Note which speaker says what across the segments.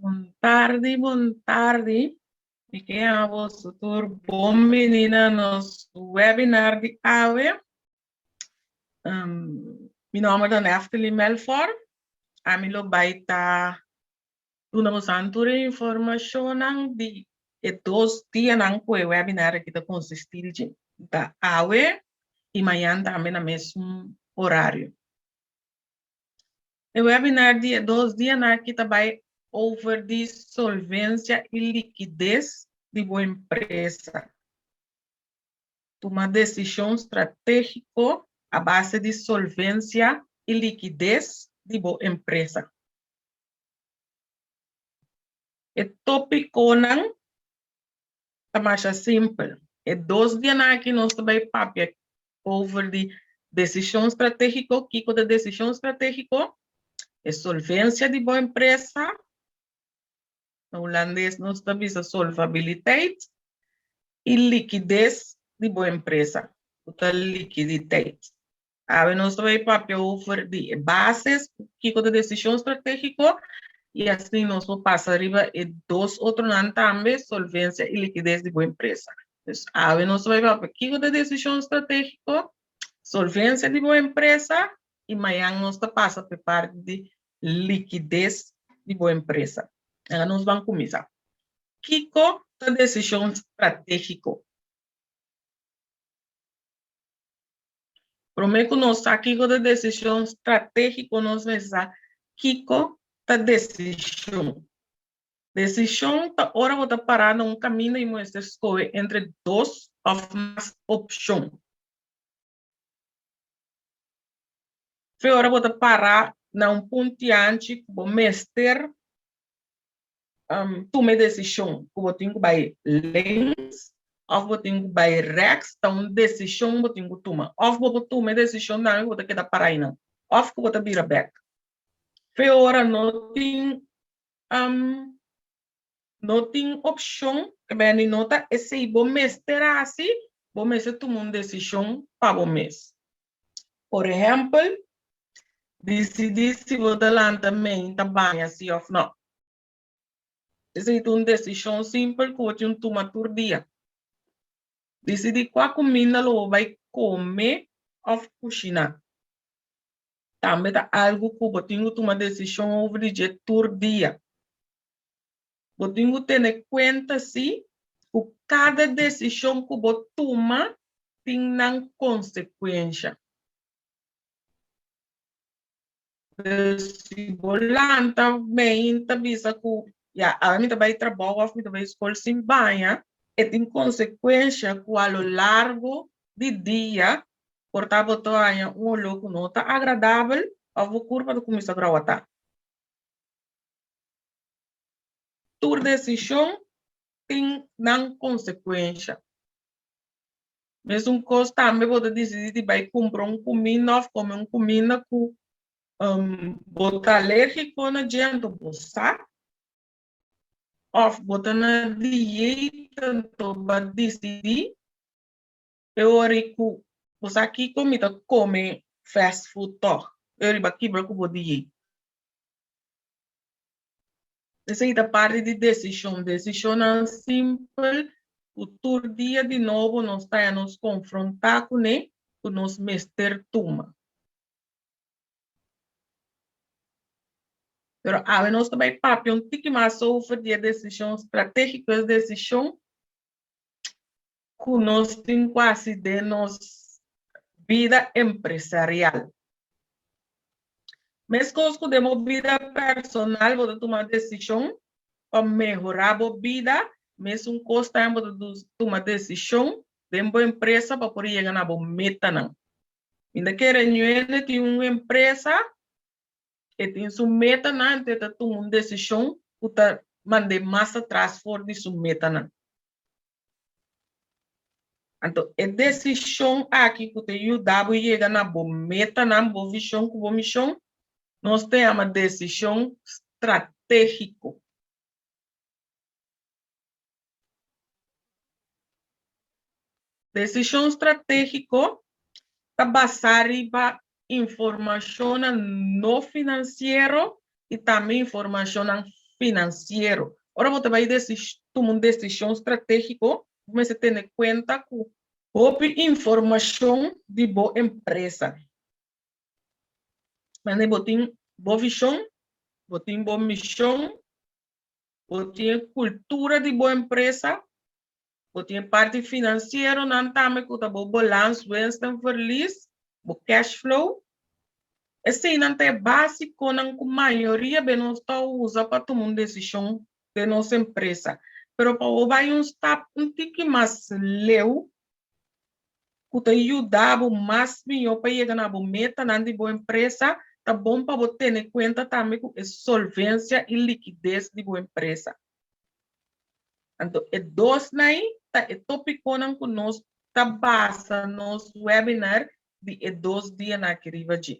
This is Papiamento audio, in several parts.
Speaker 1: Bon tardi, bon tardi. Mi ke yama boso tur bon bini na nos webinar di awe. Mi nomber ta Neftely Melfor. Ami lo bai ta duna boso tur e informashonnan di e dos dianan ku e webinar aki ta konsistí di dje. Ta awe i mañan tambe na mesun orario. E webinar di e dos dianan aki ta bai over di solvencia y likides di bo empresa. Tuma decision strategico a base di solvencia y likides di bo empresa. E topiconan ta masha simpel. E dos dianan aki nos ta bai papia over di desishon stratégiko, kiko ta desishon stratégiko, e solvensia di bo empresa, na hulandes nos ta bisa solvabiliteit, i likides di bo empresa, ku ta likiditeit. Awe nos ta bai papia over di e bases, kiko ta desishon stratégiko i asina nos por pasa riba e dos otronan tambe, solvensia i likides di bo empresa. Dus awe nos ta bai papia kiko ta desishon stratégiko, solvensia di bo empresa i mañan nos ta pasa pa e parti di likides di bo empresa. Laga nos ban kuminsá. Kiko ta desishon stratégiko? Promé ku nos sa kiko ta desishon stratégiko nos mester sa kiko ta desishon. Desishon ta ora bo ta pará na un kaminda i mester skohe entre dos òf mas opshon. Fe ora bo ta pará na un puntianchi ku bo mester tuma e desishon ku bo tin ku bai links òf bo tin ku bai rèks, ta un desishon bo tin ku tuma. Òf bo por tuma e desishon tambe ku bo ta keda pará einan, òf ku bo ta bira bèk. Fe ora no tin no tin opshon, ke bèni no ta esei bo mester hasi, bo mester tuma un desishon pa bo mes. Por ehèmpel, disidí si bo ta lanta mei ta baña sí òf nò. Esei ta un desishon simpel ku bo tin tuma tur dia. Disidí kua kuminda lo bo bai kome òf kushiná. Tambe ta algu ku bo tin ku tuma desishon over di dje tur dia. Bo tin ku tene kuenta sí ku kada desishon ku bo tuma tin nan konsekuensha. Si bo lanta mei ta bisa ku ya awe mi ta bai trabou òf mi ta bai skol sin baña, e tin konsekuensha ku a lo largo di dia por ta bo ta haña un oló ku no ta agradabel òf bo kurpa ta kuminsá grawatá. Tur desishon tin nan konsekuensha. Mesun kos tambe bo ta disidí di bai kumpra un kuminda òf kome un kuminda ku bo ta alérgiko na dje anto bo sa òf bo ta na dieta anto bo a disidí e ora ku bo sa kiko mi ta kome fast food tòg e ora bo a kibra ku bo dieta. Esei ta parti di desishon, desishonnan simpel ku tur dia di nobo nos ta haña nos konfrontá kuné ku nos mester tuma. Pero awe nos ta bai papia un tiki mas over di e desishon stratégiko, es desishon ku nos tin ku hasi den nos bida empresarial. Meskos ku den bo bida personal bo ta tuma desishon pa mehorá bo bida, mesun kos tambe bo ta tuma desishon den bo empresa pa por yega na bo metanan. Mi ta kere ñuende tin un empresa, e tin su metanan, anto e ta tuma un desishon ku ta mand'é mas atras for di su metanan. Anto e desishon aki ku ta yuda bo yega na bo metanan, bo vishon ku bo mishon, nos ta yama desishon stratégiko. Desishon stratégiko ta basá riba informashonnan no finansiero i tambe informashonnan finansiero. Ora bo ta bai tuma un desishon stratégiko, bo mester tene kuenta ku hopi informashon di bo empresa. Mane bo tin bo vishon, bo tin bo mishon, bo tin e kultura di bo empresa, bo tin e parti finansieronan tambe ku ta bo balans, winst en verlies, bo cash flow. Eseinan ta e básikonan ku mayoria be nos ta usa pa tuma un desishon den nos empresa. Pero pa bo bai un stap un tiki mas leu, ku ta yuda bo mas mihó pa yega na bo metanan di bo empresa, ta bon pa bo tene kuenta tambe ku e solvensia i likides di bo empresa. Anto e dosnan ei ta e topikonan ku nos ta basa nos webinar di e dos dianan aki riba dje.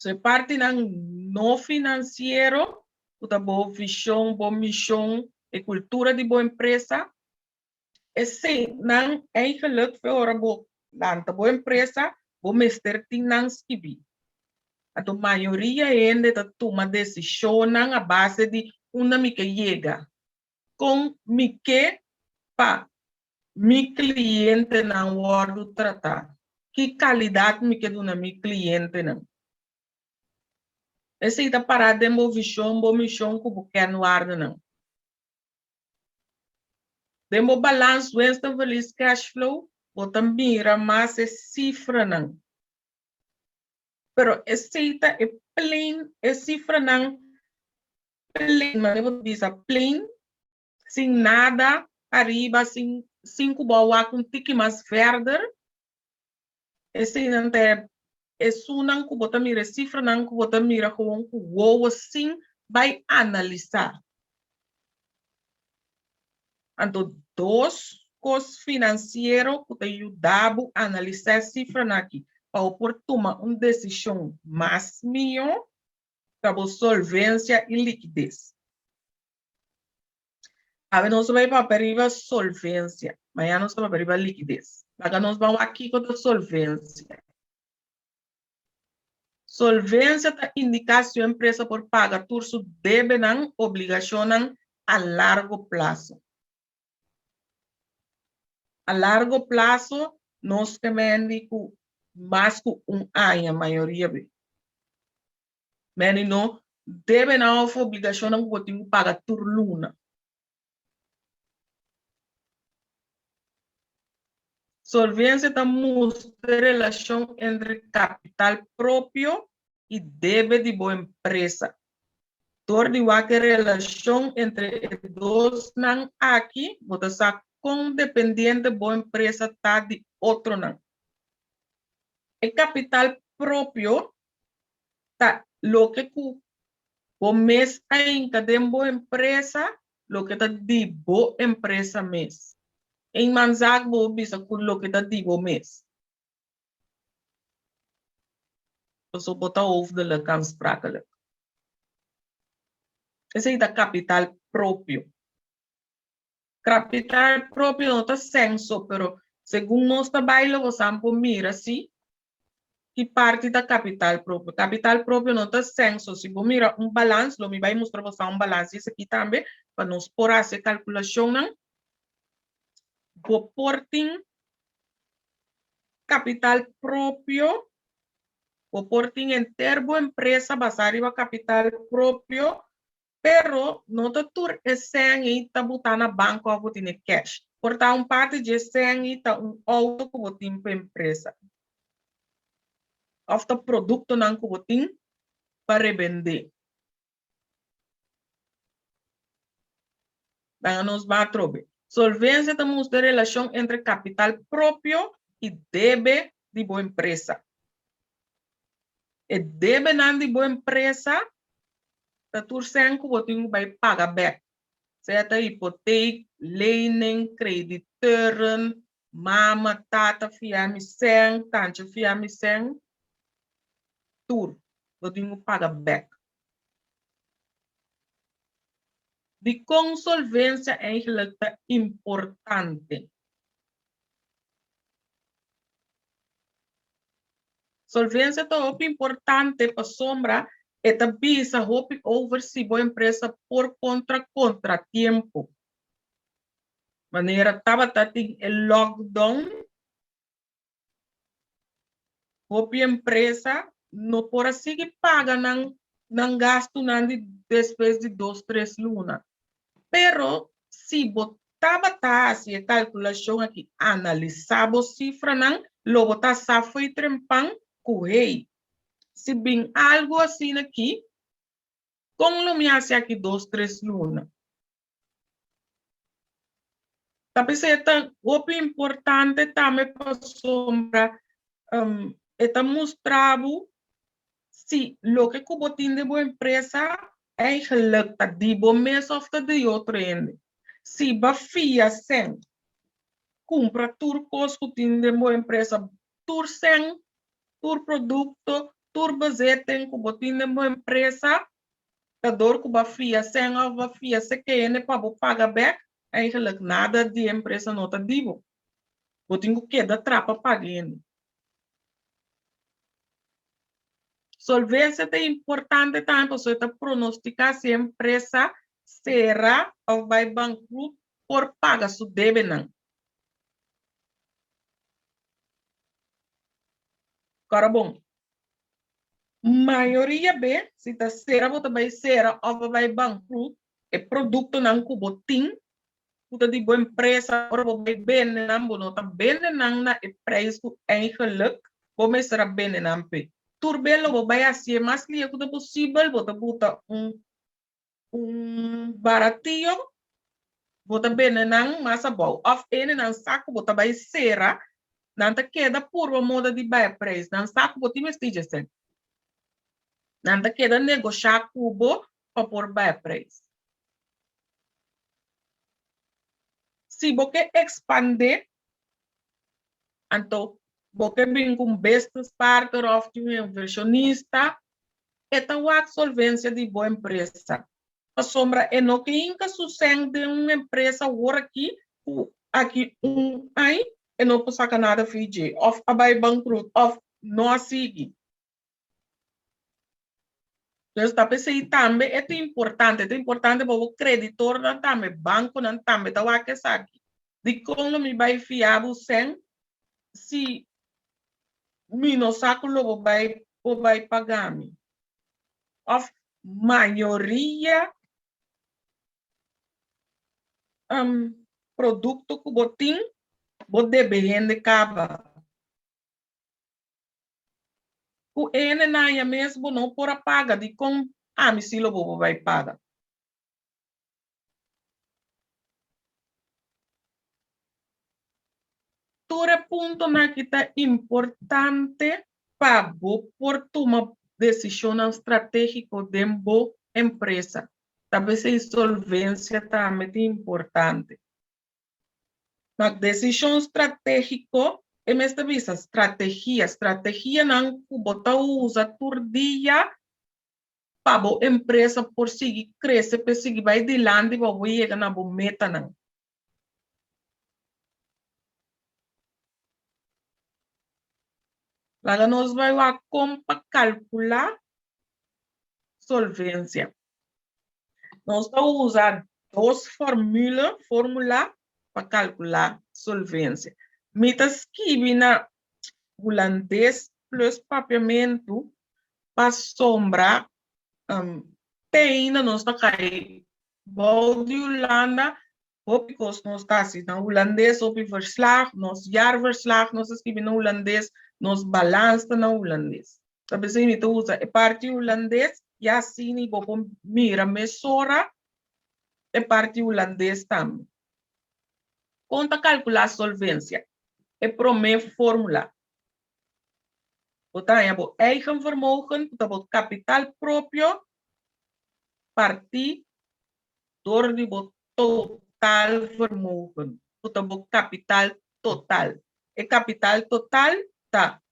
Speaker 1: So e partinan no finansiero ku ta bo vishon, bo mishon, e kultura di bo empresa, Eseinan eigenlijk fe ora bo lanta bo empresa bo mester tin nan skibí. Anto mayoria hende ta tuma desishonnan a base di unda mi ke yega, kon mi ke pa mi klientenan wòrdu tratá, ki kalidat mi ke duna mi klientenan. Esei ta pará den bo vishon, bo mishon ku bo kernwaardenan. Den bo balans winst en verlies cash flow bo ta mira mas e sifranan. Pero esei ta e plain, e sifranan plain, manera bo ta bisa plain, sin nada ariba, sin sin ku bo a wak un tiki mas verder. Eseinan ta e esunnan ku bo ta mira, e sifranan ku bo ta mira gewoon ku wowo sin bai analisá. Anto dos kos finansiero ku ta yuda bo analisá e sifranan aki pa bo por tuma un desishon mas mihó ta bo solvensia i likides. Awe nos ta bai papia riba solvencia, mañana nos ta papia riba liquidez. Laga nos ban wak kiko ta solvencia. Solvencia ta indica si un empresa por paga tur su debenan, obligacionnan, a largo plazo. A largo plazo nos ke mendi ku mas ku un aña mayoria be. Meni no debenan of obligashonnan ku bo tin ku paga tur luna. Solvensia ta mustra e relashon entre kapital propio i debe di bo empresa. Dor di wak e relashon entre e dosnan aki, bo ta sa kon dependiente bo empresa ta di otronan. E kapital propio ta loke ku bo mes a hinka den bo empresa, loke ta di bo empresa mes. Eenmanszaak bo bisa ku loke ta di bo mes. Pasobra bo ta hoofdelijk aansprakelijk. Esei ta kapital propio. Kapital propio no ta senso, pero segun nos ta bai lo bo san por mira si Ki parti ta kapital propio? Kapital propio no ta senso. Si bo mira un balans, lo mi bai mustra boso un balans esaki tambe, pa nos por hasi e kalkulashonnan. Bo por tin kapital propio, bo por tin henter bo empresa basá riba kapital propio, Pero no ta tur e sèn ei ta botá na banko òf bo tene kèsh. Por ta un parti dje sèn ei ta un outo ku bo tin pa empresa òf ta produktonan ku bo tin pa rebendé. Laga nos ba atrobe. Solvensia ta mustra e relashon entre kapital propio i debe di bo empresa. E debenan di bo empresa ta tur sèn ku bo tin ku bai paga bèk, sea ta hipotek, lening, krediteuren, mama, tata fia mi sèn, tanchi fia mi sèn, tur bo tin ku paga bèk. Dikon solvensia eigenlijk ta importante? Solvensia ta hopi importante pasobra. E ta bisa hopi over si bo empresa por kontra kontratiempo. Manera tabata tin e lockdown, hopi empresa no por a sigui paga nan nan gastunan di despues di dos tres luna. Pero si bo tabata hasi e kalkulashon aki, analisá bo sifranan, lo bo ta sa fo'i trempan ku hey, si bin algu asina aki, kon lo mi hasi aki dos tres luna? Ta p'esei e ta hopi importante tambe pasobra e ta mustra bo si loke ku bo tin den bo empresa eigenlijk ta di bo mes òf ta di otro hende. Si bo a fia sèn kumpra tur kos ku tin den bo empresa, tur sèn, tur produkto, tur bezetting ku bo tin den bo empresa, ta dor ku bo a fia sèn òf bo a fia sekene pa bo paga bèk, eigenlijk nada di e empresa no ta di bo. Bo tin ku keda trapa paga hende. Solvensia ta importante tambe pasobra e ta pronostiká si e empresa sera òf bai bankrut por paga su debenan. Kòrda bon, Mayoria be si ta sera bo ta bai sera of bo bai bankrut, e produktonan ku bo tin ku ta di bo empresa ora bo bai bende nan bo no ta bende nan na e prijs ku eigenlijk bo mester a bende nan p'e. Tur be lo bo bai hasié mas lia ku ta posibel bo ta buta un un baratio bo ta bende nan mas abou of ene nan sa ku bo ta bai sera nan ta keda purba moda di bai prijs nan sa ku bo tin mester dje nan ta keda negosha ku bo pa por bai prijs si bo ke expande anto bo ke bin ku un business partner of tin un inversionista E ta wak solvencia di bo empresa. Pasobra e no ke hinka su sèn den un empresa awor aki ku aki un añ e no por saka nada fi dje òf a bai bankrut òf no a sigui. Entonces ta p'esei tambe e ta importante, e ta importante pa bo kreditornan tambe, bankonan tambe ta wak esaki. Dikon lo mi bai fia bo sèn si mi no sa ku lo bo bai bo bai paga mi. Òf mayoria produkto ku bo tin bo debe hende kaba. Ku e hendenan ya mes bo no por a paga dikon ami si lo bo bo bai paga. Tur e puntonan aki ta importante pa bo por tuma desishonnan stratégiko den bo empresa. Ta p'esei solvensia tambe ta importante. Na desishon stratégiko e mes ta bisa strategia, strategianan ku bo ta usa tur dia pa bo empresa por sigui crece p'e sigui bay dilanti pa bo yega na bo metanan. Laga nos bay wak con pa calcula solvencia. Nos ta usa dos formule, formula, pa calcula solvencia. Mi ta skibi na Hulandes plus Papiamentu pasobra te ainda nos ta kai bou di Hulanda, hopi kos nos ta hasi na Hulandes, hopi verslag, nos jaarverslag nos ta skibi na Hulandes, nos balans ta na Hulandes. Ta p'esei mi ta usa e parti Hulandes i asina bo por mira mesora e parti Hulandes tambe. Kon ta kalkulá solvensia? E promé fórmula. Bo ta haña bo eigen vermogen, ku ta bo kapital propio, partí dor di bo totaal vermogen, ku ta bo kapital total. E kapital total ta,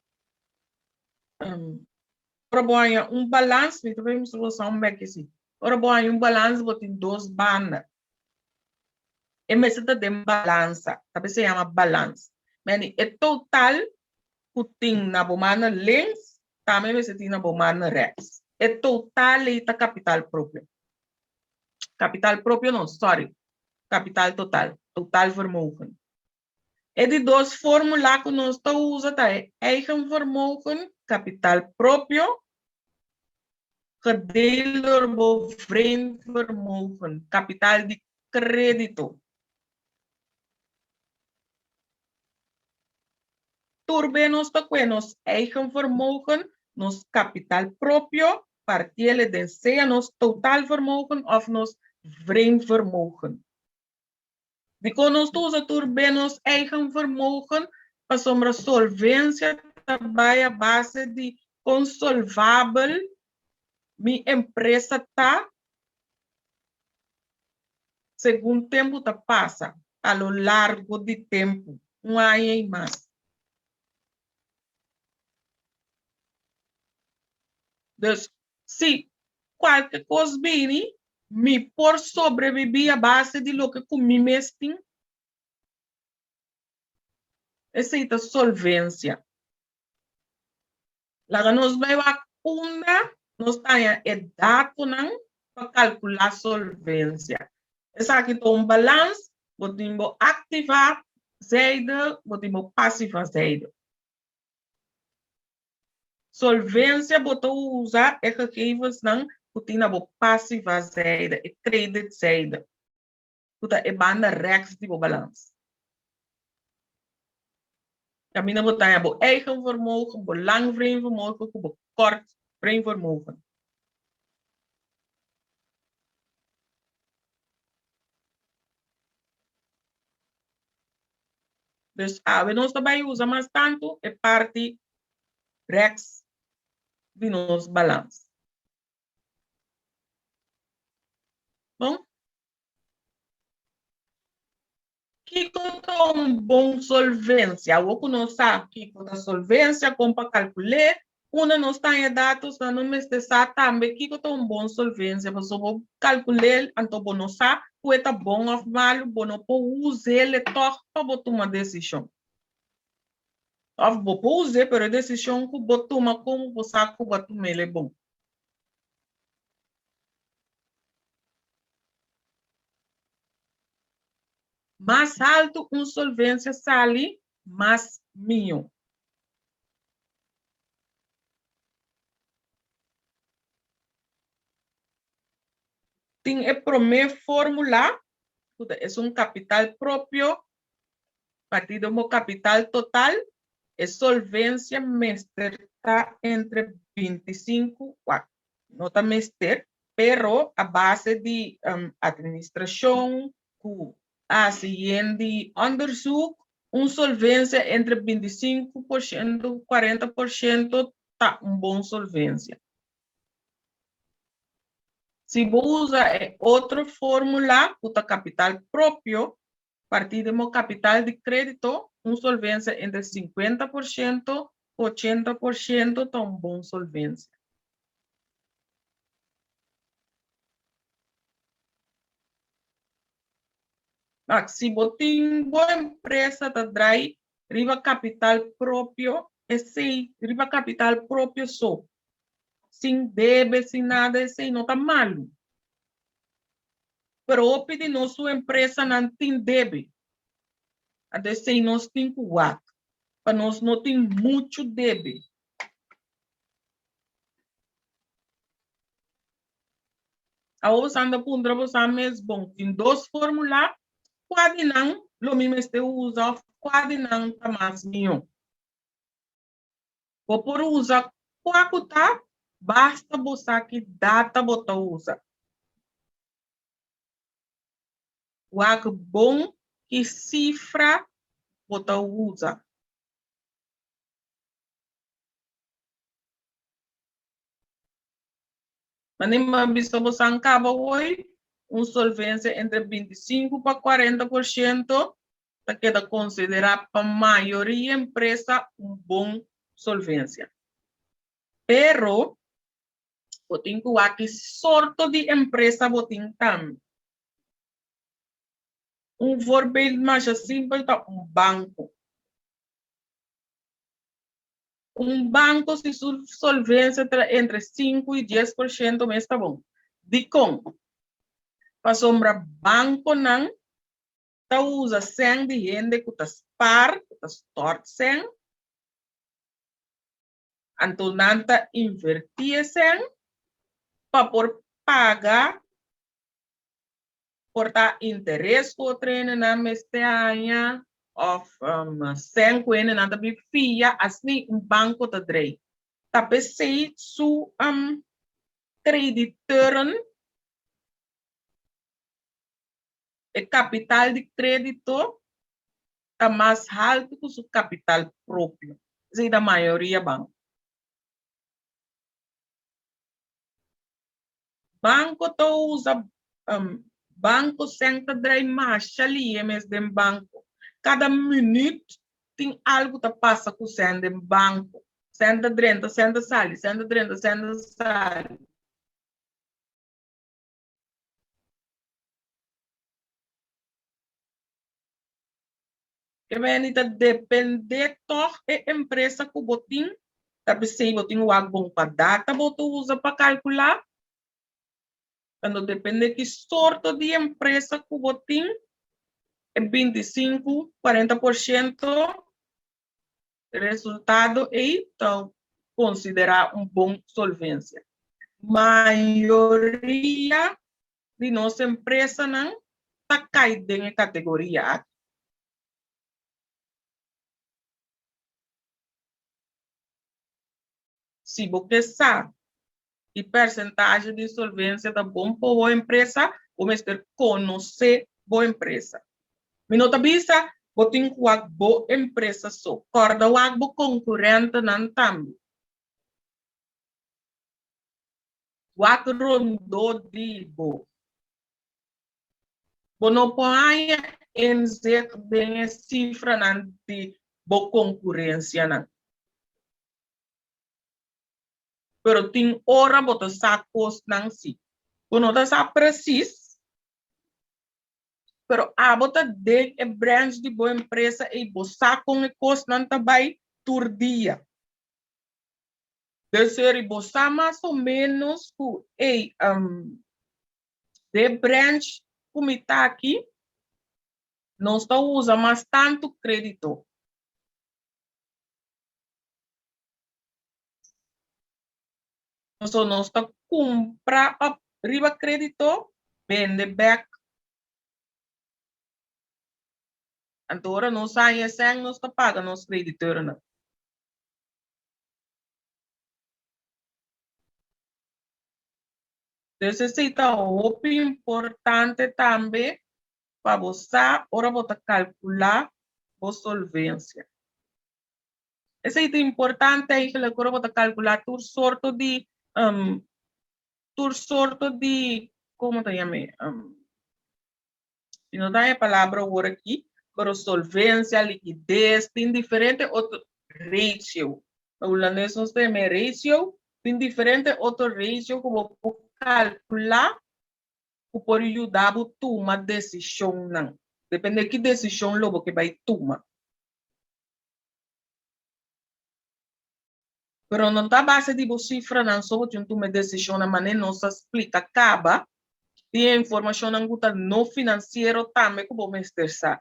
Speaker 1: ora bo haña un balans, mi ta bai mustra boso un bek esei. Ora bo haña un balans bo tin dos banda. E mester ta den balansa, ta p'esei yama balans. Meni e total ku tin na bo mano links tambe mester tin na bo mano rechts. E total ei ta kapital propio. Kapital propio no, sorry. Kapital total, totaal vermogen. E di dos fórmula ku nos ta usa ta e eigen vermogen, kapital propio, gedeeld door bo vreemd vermogen, kapital di krédito. Tur be nos ta kue nos eigen vermogen, nos kapital propio, partiele den sea nos totaal vermogen òf nos vreemd vermogen. Dikon nos ta usa tur be nos eigen vermogen? Pasobra solvensia ta bai a base di kon solvabel mi empresa ta segun tempu ta pasa, a lo largo di tempu, un aña i mas. Dus, si kualke kos bini, mi por sobrebibí a base di loke ku mi mes tin. Esei ta solvensia. Laga nos bai wak unda nos ta haña e datonan pa kalkulá solvensia. Esaki ta un balans, bo tin bo aktiva zijde, bo tin bo pasiva zijde. Solvensia bo ta usa e gegevensnan ku tin na bo pasiva zijde, e credit zijde, ku ta e banda rèks di bo balans. Kaminda bo ta haña bo eigen vermogen, bo lang vreemd vermogen ku bo kort vreemd vermogen. Dus awe nos ta bai usa mas tantu e parti rèks di nos balans. Bon. Kiko ta un bon solvensia? Awor ku nos sa kiko ta solvensia, kon pa kalkul'é, unda nos ta haña datos, nan no mester sa tambe kiko ta un bon solvensia, pasobra bo kalkul'é anto bo no sa ku e ta bon òf malu, bo no por us'é tòg pa bo tuma desishon. Òf bo por us'é, pero e desishon ku bo tuma komo bo sa ku bo a tum'el e bon. Mas haltu un solvensia sali, mas mihó. Tin e promé fórmula, ku ta esun kapital propio Partido bo capital total, e solvencia mester ta entre 25, wak, no ta mester, pero a base di administracion cu a haci yen di onderzoek, un solvencia entre 25 por ciento, 40 por ciento ta un bon solvencia. Si bo usa e otro formula cu ta capital propio, Partí den bo kapital di krédito, un solvensia entre 50% ku 80% ta un bon solvensia. Wak, si bo tin bo empresa ta drai riba kapital propio, esei riba kapital propio so, sin debe, sin nada, esei no ta malu. Pero hopi di nos su empresanan tin debe. Anto esei nos tin ku wak, pa nos no tin muchu debe. Awor boso anda puntra boso mes, bon, tin dos formula, kua di nan lo mi mester usa òf kua di nan ta mas mihó? Bo por usa kua ku ta, basta bo sa ki data bo ta usa. Wak bon ki sifra bo ta usa. Manera mi a bisa bo san kaba hoy, un solvencia entre 25 pa 40% ta keda konsiderá pa mayoria empresa un bon solvensia. Pero, bo tin ku wak ki sorto di empresa bo tin tambe. Un voorbeeld masha simpel ta un banko. Un banko si su solvensia ta entre sinku i dies por shento mes ta bon. Dikon? Pasobra bankonan ta usa sèn di hende ku ta spar, ku ta stòrt sèn, anto nan ta invertí e sèn pa por paga por ta interes ku otro hendenan mester haña òf sèn ku hendenan ta bin fia, asina un banko ta drei. Ta p'esei su krediteuren, e kapital di kredito ta mas haltu ku su kapital propio. Esei ta mayoria banko. Banco ta usa banco sèn ta drai masha lihe mes den banco. Kada minüt tin algu ta pasa ku sèn den banco. Sèn ta drenta, sèn ta sali, sèn ta drenta, sèn ta sali. E meni ta depende tòg e empresa ku bo tin, ta p'esei bo tin wak bon pa data bo ta usa pa kalkulá. Anto depende ki sorto di empresa ku bo tin, e 25, 40% resultado ei ta konsiderá un bon solvensia. Mayoria di nos empresanan ta kai den e kategoria aki. Si bo ke sa ki persentahe di solvensia ta bon pa bo empresa, bo mester konosé bo empresa. Mi no ta bisa bo tin ku wak bo empresa so, kòrda wak bo konkurentenan tambe. Wak rondó di bo. Bo no por haña inzicht den e sifranan di bo konkurensianan. Pero tin ora bo ta sa kosnan si. Bo no ta sa presis, pero abo ta den e branch di bo empresa ei bo sa kon e kosnan ta bai tur dia. Dus eri bo sa mas o menos ku ey de branch ku mi ta aki nos ta usa mas tantu kredito. So nos ta kumpra op riba kredito bende bek. Anto ora nos haña e sèn nos ta paga nos kreditornan. Dus esei ta hopi importante tambe pa bo sa ora bo ta kalkulá bo solvensia. Esei ta importante eigenlijk ora bo ta kalkulá tur sorto di tur sorto di komo ta yam'é mi no ta haña e palabra awor aki, pero solvencia, likides, tin diferente otro ratio. Na hulandes nos ta yama e ratio, tin diferente otro ratio ku bo por kalkulá ku por yuda bo tuma desishonnan. Depende ki desishon lo bo ke bai tuma. Pero no ta base di bo sifranan so bo tin tuma e desishonnan manera nos a splika kaba, tin e informashonnan ku ta no finansiero tambe ku bo mester sa.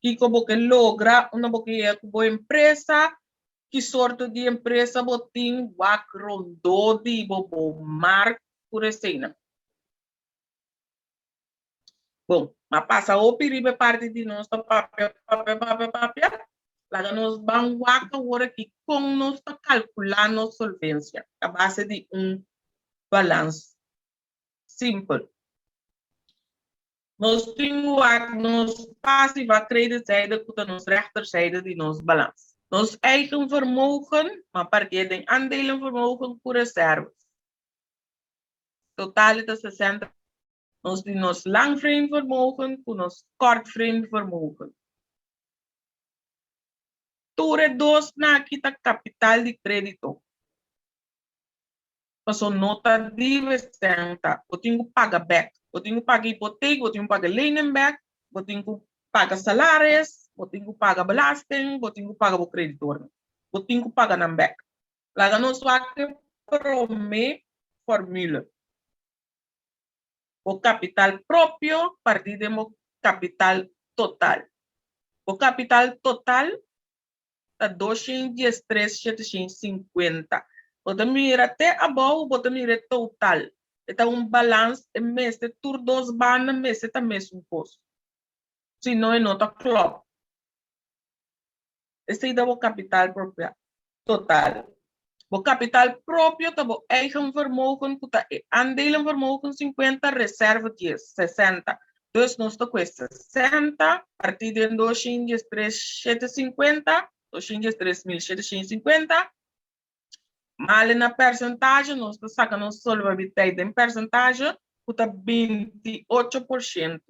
Speaker 1: Kiko bo ke logra, unda bo ke yega ku bo empresa, ki sorto di empresa bo tin, wak rondó di bo, bo mark, tur eseinan. Bon, m'a pasa hopi riba e parti di nos ta papia, papia, papia, papia. Laga nos ban wak awor aki kon nos ta kalkulá nos solvensia a base di un balans simpel. Nos tin wak nos pasiva kreditzijde ku ta nos rechterzijde di nos balans. Nos eigen vermogen, m'a partié den aandelenvermogen ku reserves. Total e ta 60. Nos di nos langframevermogen ku nos kortframevermogen. Tur e dosnan aki ta kapital di krédito. Pasobra no ta dibe sèn ta. Bo tin ku paga bèk. Bo tin ku paga hipotek, bo tin ku paga lening bèk, bo tin ku paga salaris, bo tin ku paga belasting, bo tin ku paga bo kreditornan. Bo tin ku paga nan bèk. Laga nos wak e promé formule. Bo kapital propio partí den bo kapital total. Bo kapital total ta 213,750. Bo ta mira te abou, bo ta mira e total. E ta un balans, e mester tur dos banda mester ta mesun kos. Si no e no ta klòp. Esei ta bo kapital propia total. Bo kapital propio ta bo eigen vermogen ku ta e aandelenvermogen 50, reserve 10, 60. Dus nos ta kue 60 partí den 213,750, 213,750. Male na percentage nos ta saka nos solvabiliteit den percentage ku ta 28%.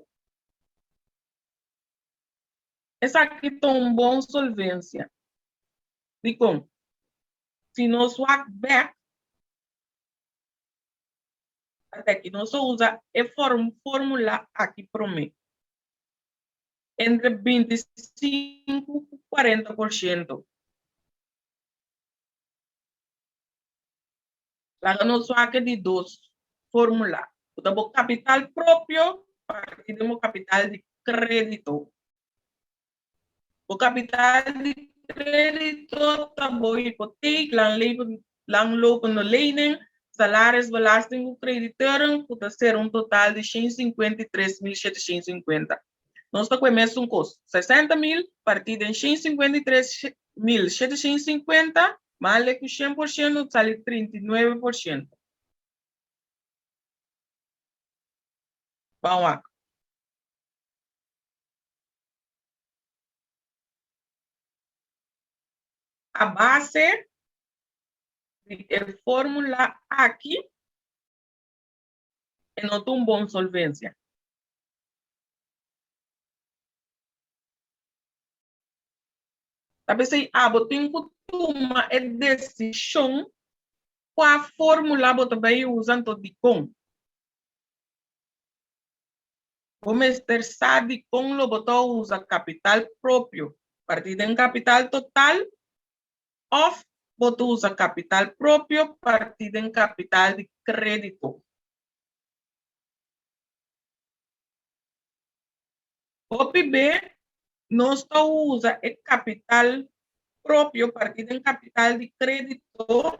Speaker 1: Esaki ta un bon solvencia. Dikon? Si nos wak bek, at'aki nos a usa e formula aki prome, entre 25 ku 40%. Laga nos wak e di dos formula, ku ta bo kapital propio parti den bo kapital di krédito. Bo kapital di krédito ta bo hipotek, langlopende lening, salaris, belasting ku krediteuren, ku ta ser un total di 153,750. Nos ta ku e mesun kos, 60,000 partí den 153,750 male ku 100% ta sali 39%. Ban wak. A base di e formula aki e no ta un bon solvencia. Ta p'esei abo tin ku tuma e desishon kua fórmula bo ta bai usa anto dikon. Bo mester sa dikon lo bo ta usa kapital propio partí den kapital total òf bo ta usa kapital propio partí den kapital di krédito. Hopi be nos ta usa e kapital propio partí den kapital di krédito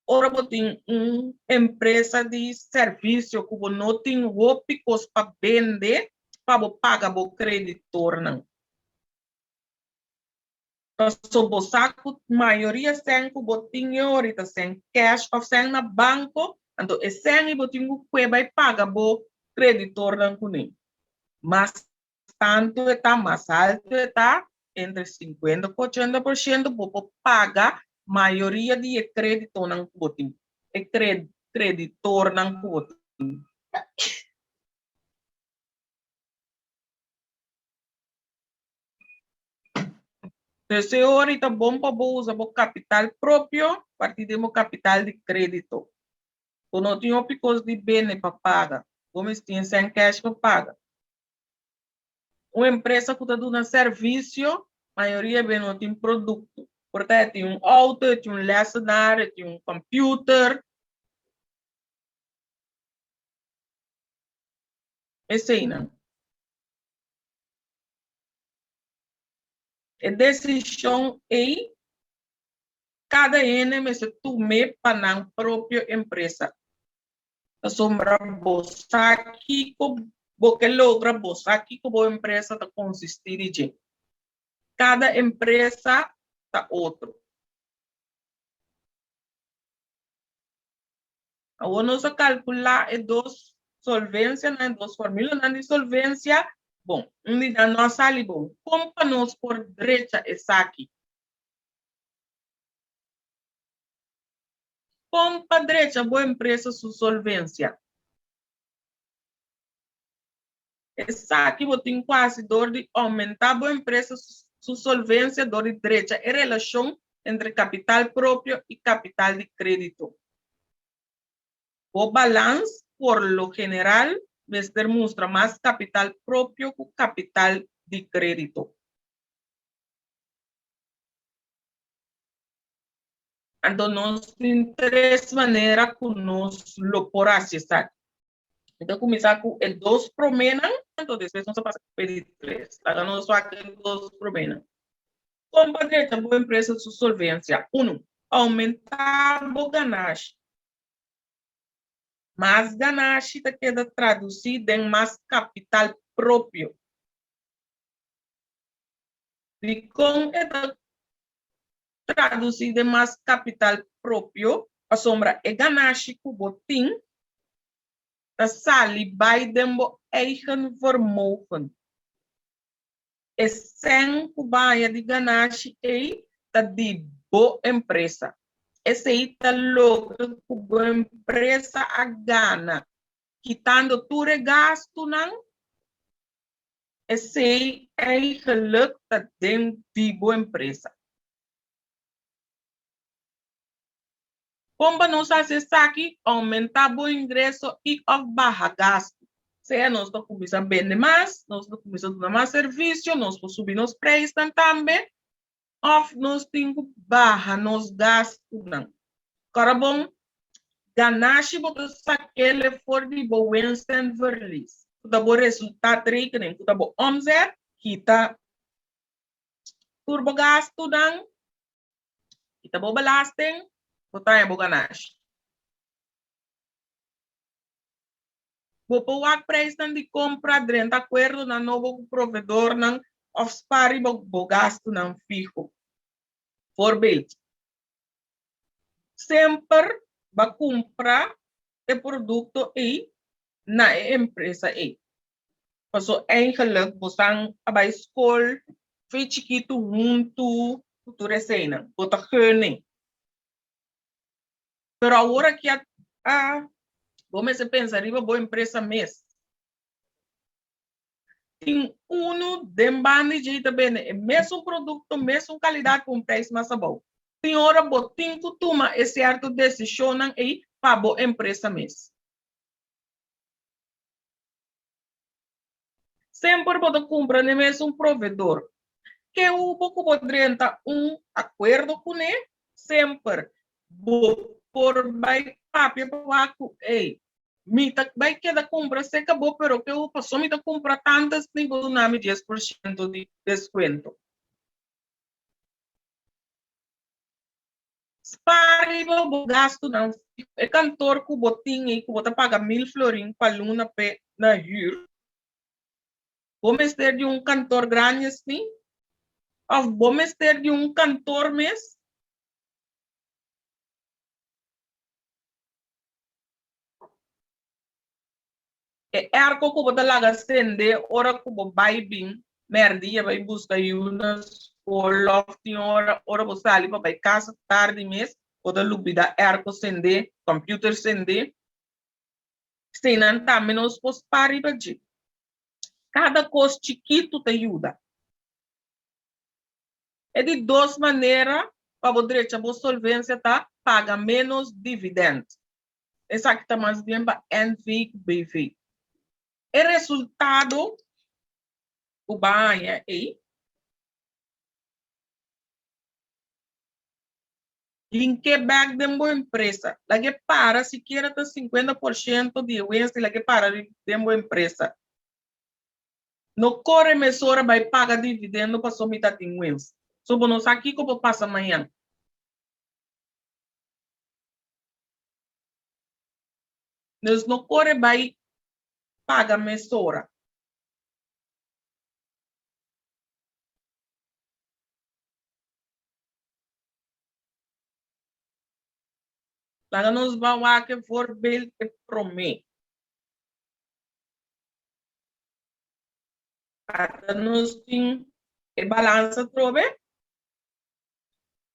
Speaker 1: ora bo tin un empresa di servisio ku bo no tin hopi kos pa bende pa bo paga bo kreditornan. Paso bo sa ku mayoria sèn ku bo tin e ora ta sèn cash òf sèn na banko, anto e sèn ei bo tin ku kue bai paga bo kreditornan kuné. Mas tantu e ta, mas altu e ta, entre 50 ku 80% bo por paga mayoria di e kreditonan ku bo tin, e kreditornan ku bo tin. Entonces e ora ta bon pa bo usa bo capital propio parti den bo capital di credito. Bo no tin hopi cos di bende pa paga. Bo mester tin cen cash pa paga. Un empresa cu ta duna servicio, mayoria be no tin producto. Por ta e tin un auto, e tin un lessenaar, e tin un computer. Eseynan. E desishon ei kada hende mester tum'é pa nan propio empresa. Pasobra bo sa kiko bo ke logra, bo sa kiko bo empresa ta konsistí di dje. Kada empresa ta otro. Awor nos a kalkulá e dos solvensianan, e dos formulanan di solvensia. Bon, un di nan no a sali bon. Kon pa nos por drecha esaki? Kon pa drecha bo empresa su solvensia? Esaki bo tin ku hasi dor di oumentá bo empresa su solvensia dor di drecha e relashon entre kapital propio i kapital di krédito. Bo balans por lo general mester mustra mas kapital propio ku kapital di krédito. Anto nos tin tres manera ku nos lo por hasi esaki. Mi ta kuminsá ku e dos proménan, anto despues nos ta pasa ku e di tres. Laga nos wak e dos proménan. Kon pa drecha bo empresa su solvensia? Unu, oumentá bo ganashi. Mas ganashi ta keda tradusí den mas kapital propio. Dikon e ta tradusí den mas kapital propio? Pasobra e ganashi ku bo tin ta sali bai den bo eigen vermogen. E sèn ku baña di ganashi ei ta di bo empresa. Esei ta loke ku bo empresa a gana, kitando tur e gastunan. Esei eigenlijk ta den di bo empresa. Kon pa nos hasi esaki? Oumentá bo ingreso i òf baha gastu. Sea nos ta kuminsá bende mas, nos ta kuminsá duna mas servisio, nos por subi nos preisnan tambe, òf nos tin ku baha nos gastunan. Kòrda bon, ganashi bo ta sak'el for di bo winst en verlies, ku ta bo resultaatrekening, ku ta bo omzet, kita tur bo gastunan, Kita bo belasting, bo ta haña bo ganashi. Bo por wak prijsnan di kompra, drenta akuerdonan nobo ku proveedornan òf spar riba bo gastunan fiho. Voorbeeld, Semper ba kumpra e produkto ei na e empresa ei. Paso eigenlijk bosan a bai skol fe chikitu huntu ku tur eseinan. Bo ta gun'e. Pero awor aki a a bo mester pensa riba bo empresa mes. Tin unu den banda di djei ta bende e mesun produkto, mesun kalidat ku un preis mas abou. Tin ora bo tin ku tuma e sierto desishonnan ei pa bo empresa mes. Semper bo ta kumpra n'e mesun provedor. Ke hubo ku bo drenta un akuerdo kuné? Semper bo por bai papia pa wak ku, Ey, mi ta bai keda kumpra serka bo, pero ke hubo paso mi ta kumpra tantu asina bo duna mi 10% di deskuento. Spar riba bo gastunan fiho. E kantor ku bo tin ei ku bo ta paga mil florin pa luna p'e na hür, bo mester di un kantor grandi así? Òf bo mester di un kantor mes? E airco ku bo ta laga sende ora ku bo bai bin mèrdia bai buska yu na skol òf tin ora ora bo sali pa bai kasa tardi mes bo ta lubida airco sende, computer sende. Eseinan tambe nos por spar riba dje. Kada kos chikitu ta yuda. E di dos manera pa bo drecha bo solvensia ta paga ménos dividend. Esaki ta mas bien pa NV ku BV. E resultado ku bo a haña ei, link'é bèk den bo empresa. Lag'é para sikiera ta 50% di e winst, lag'é para den bo empresa. No kore mesora bai paga dividendo pasobra mi ta tin winst. So bo no sa kiko por pasa mañan. Nos no kore bai paga mesora. Laga nos ban wak e voorbeeld e promé. Ata nos tin e balansa atrobe.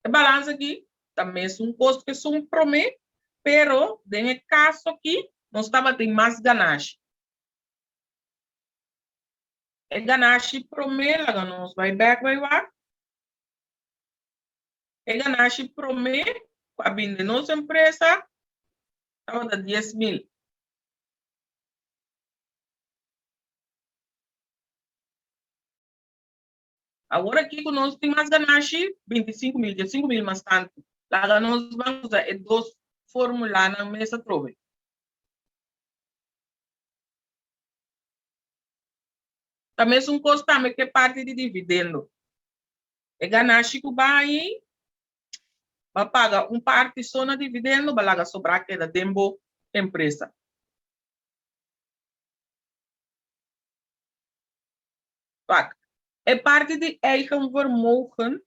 Speaker 1: E balansa aki ta mesun kos ku esun promé, pero den e kaso aki nos tabatin mas ganashi. E ganashi promé, laga nos bai bèk bai wak. E ganashi promé ku a bin den nos empresa tabata 10,000. Awor aki ku nos tin mas ganashi, 25,000, 15,000 mas tantu. Laga nos ban usa e dos formulanan mes atrobe. Ta mesun kos tambe ku e parti di dividendo. E ganashi ku bai, ba paga un parti so na dividendo, ba laga sobrá keda den bo empresa. Wak, e parti di eigen vermogen,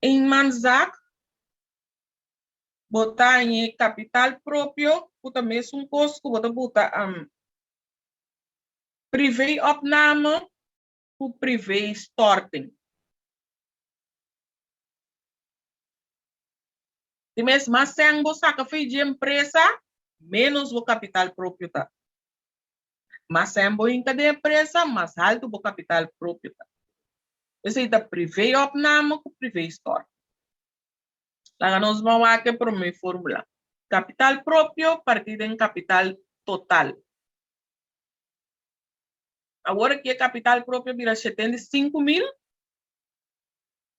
Speaker 1: eenmanszaak, bo ta haña kapital propio ku ta mesun kos ku bo ta buta privé-opname ku privé-storting. Di mes, mas sèn bo saka fei dje empresa, ménos bo kapital propio ta. Mas sèn bo hinka den empresa, mas haltu bo kapital propio ta. Esei ta privé-opname ku privé-storting. Laga nos ban wak e promé fórmula. Kapital propio partí den kapital total. Awor aki e kapital propio bira 75.000,